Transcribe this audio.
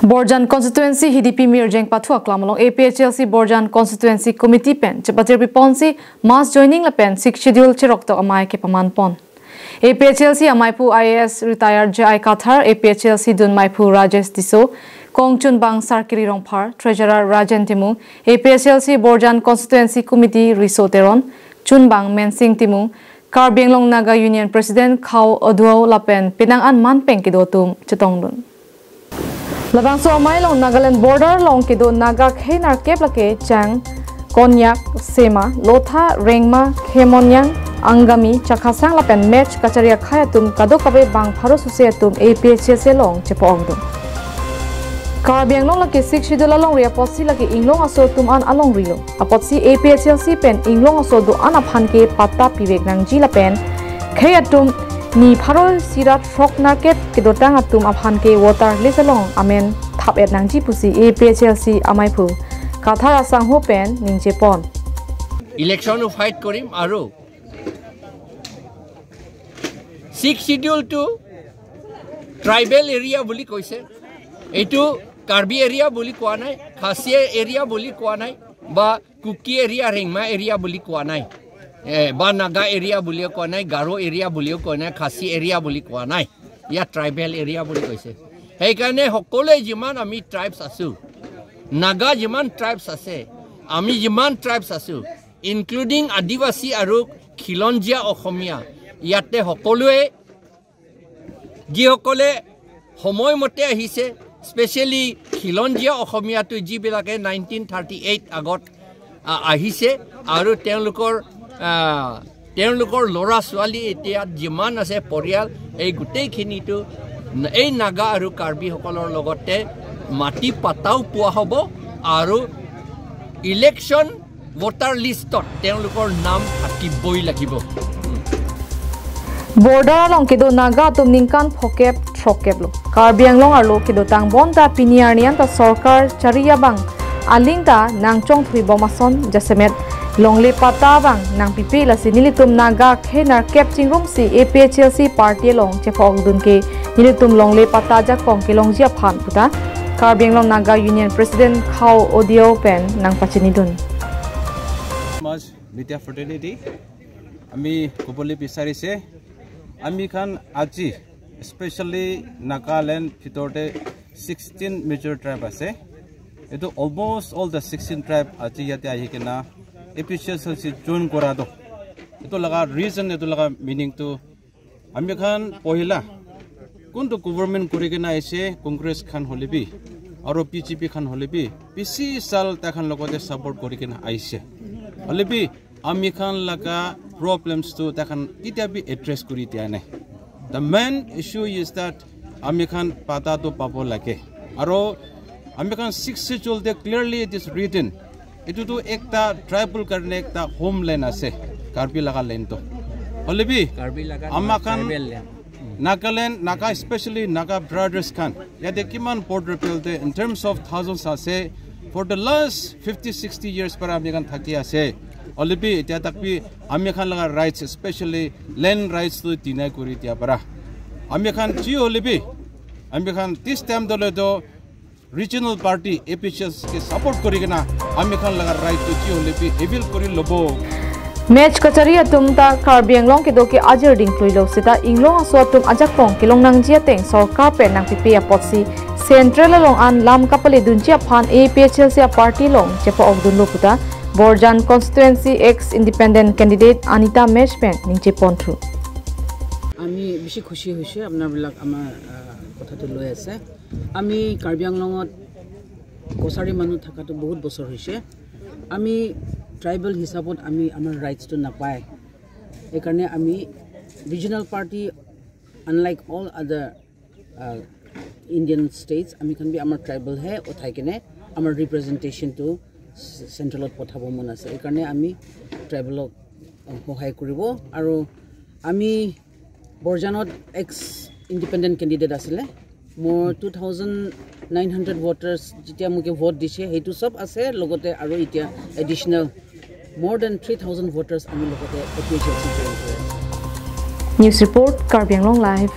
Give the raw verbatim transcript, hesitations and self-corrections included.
Borjan Constituency Hidipi Mirjeng Pathu Aklam along A P H L C Borjan Constituency Committee pen chepatir piponsi mass joining lapen Sixth Schedule cheroktok amei kepaman pon. A P H L C ameiphu I A S retired J I Kathar, A P H L C dunmeiphu Rajesh Tisso, kongchunbang Sarkiri Rongphar, treasurer Rajen Timung, A P H L C Borjan Constituency Committee Riso Teron, chunbang Mensing Timung, Karbi Anglong Naga Union President Khao Oduo lapen penang an manpeng kedo atum chetongdun. Labangso amei along Nagaland border along kedo Naga khei nerkep lake Chang, Konyak, Sema, Lotha, Rengma, Khemonyang, Angami, Chakhesang lapen Mech kachari akhei atum kadokave bang pharo suse atum A P H L C along chepa-okdun. Karbi Anglong lake Sixth Schedule alongri apotsi lake inglong aso atum an alongri lo. Apotsi A P H L C pen inglong aso do-an aphan ke patta pivek nangji lapen khei atum ni pharo isi ra throk nerkep kedotang atum aphan ke voter list along amen thap-et nangji pusi A P H L C ameiphu Kathar asangho pen ningje pon. Election-o fight korim aru Sixth Schedule-to tribal area বুলি কৈছে। এইটো কাৰ্বি এৰিয়া বুলি কোৱা নাই, খাচী এৰিয়া বুলি কোৱা নাই, বা cookie area, Rengma এৰিয়া বুলি কোৱা নাই, এ, বা নাগা এৰিয়া বুলিও কোৱা নাই, গাৰো এৰিয়া বুলিও কোৱা নাই, খাচী এৰিয়া বুলি কোৱা নাই। ইয়াত ট্ৰাইবেল এৰিয়া বুলি কৈছে। সেইকাৰণে সকলোৱে যিমান আমি ট্ৰাইবছ আছো, নাগা যিমান ট্ৰাইবছ আছে, আমি যিমান ট্ৰাইবছ আছো, ইনক্লুডিং আদিবাসী আৰু খিলঞ্জীয়া অসমীয়া, ইয়াতে সকলোৱে যিসকলে সময়মতে আহিছে, স্পেচিয়েলি খিলঞ্জীয়া অসমীয়াটো যিবিলাকে নাইনটিন থাৰ্টি এইট আগত আ, আহিছে আৰু তেওঁলোকৰ আ, তেওঁলোকৰ ল'ৰা ছোৱালী এতিয়া যিমান আছে পৰিয়াল, এই গোটেইখিনিতো এই নাগা আৰু কাৰ্বিসকলৰ লগতে মাটি পাটাও পোৱা হ'ব আৰু ইলেকশ্যন ভোটাৰ লিষ্টত তেওঁলোকৰ নাম থাকিবই লাগিব। Border along kedo Naga atum ningkan phokep throkkep lo. Karbi Anglong arlo kedotang bonta pini arni anta sorkar chari abang aling ta nangchongthui bom ason jasemet longle patta abang nangpipe, lasi nelitum Naga khei nerkep chingrumsi A P H L C party along chepa-okdun ke nelitum longle patta ajakong kelongji aphan puta Karbi Anglong Naga Union President Khao Oduo pen nangpachinidun. Much media fraternity, আমি ক'বলৈ বিচাৰিছে, আমি খান আজি স্পেচিয়েলি নাগালেণ্ড ভিতৰতে sixteen major tribe আছে। এইটো almost all the sixteen tribe আজি ইয়াতে আহি কিনা A P H L C join কৰাটো, এইটো লগা ৰিজন, এইটো লগা মিনিংটো আমি খান পহিলা কোনটো গভৰ্ণমেণ্ট কৰি কিনে আহিছে, কংগ্ৰেছ খান হ'লে বি আৰু বি জে পি খান হ'লে বি বেছি চাল তাখান লগতে ছাপোৰ্ট কৰি কিনে আহিছে। হ'লে বি আমি খান লগা প্ৰব্লেমছটো তাখান কেতিয়া বি এড্ৰেছ কৰি দিয়া নাই। The main issue is that আমি খান পাতাটো পাব লাগে। আৰু আমি খান ছিক্স শ্বিডিউলতে ক্লিয়াৰলি it is written, এইটোতো একটা ট্ৰাইবেল কাৰণে একটা হোমলেণ্ড আছে, কাৰ্বি লগা লেণ্ডটো। হ'লে বি কাৰ্বি লগা আমাখান ট্ৰাইবেল লেণ্ড। নাগালেণ্ড, নাগা, স্পেচিয়েলি নাগা ব্ৰাডাৰ্ছ খান ইয়াতে কিমান বৰ্ডাৰ বেল্টে in terms of thousands আছে। For the last fifty sixty years পৰা আমি খান থাকি আছে। Already এতিয়া তাক বি আমি খান লগা ৰাইটছ, স্পেচিয়েলি লেণ্ড ৰাইটছটো ডিনাই কৰি দিয়া পৰা। আমি খান যি হ'লে বি আমি খান দিছ টাইম দলেতো regional party A P H L চিকে ছাপোৰ্ট কৰি কিনে আমি খান লগা ৰাইটটো যি হ'লে বি এভিল কৰি ল'ব। Mech kachari atum ta Karbi Anglong kedo ke ajir dingklui lo seta inglong aso atum ajakong kelong nangji ateng sorkar pen nangpipe apotsi central along an lam kapale dunji aphan A P H L C a party along chepa-okdunlo puta Borjan constituency ex independent candidate Anita Mech pen ningje ponthu. আমি বেছি খুচি হৈছে আপোনাবিলাক আমাৰ আহ, কথাটো লৈ আছে। আমি কাৰ্বি আংলঙত কছাৰী মানুহ থকাটো বহুত বছৰ হৈছে। আমি ট্ৰাইবেল হিচাপত আমি আমাৰ ৰাইটছটো নাপায়। সেইকাৰণে আমি ৰিজনেল পাৰ্টি, আনলাইক অল আদাৰ ইণ্ডিয়ান ষ্টেটছ, আমি খান বি আমাৰ ট্ৰাইবেলহে উঠাই কেনে আমাৰ ৰিপ্ৰেজেণ্টেশ্যনটো চেণ্ট্ৰেলত পঠাব মন আছে। সেইকাৰণে আমি ট্ৰাইবেলক সহায় কৰিব। আৰু আমি বৰজানত এক্স ইণ্ডিপেণ্ডেণ্ট কেণ্ডিডেট আছিলে। মোৰ two thousand nine hundred voters যেতিয়া মোকে ভোট দিছে, সেইটো চব আছে, লগতে আৰু এতিয়া additional more than three thousand voters আমি লগতে A P H L C join কৰি আছোঁ। News report, Karbi Anglong Live.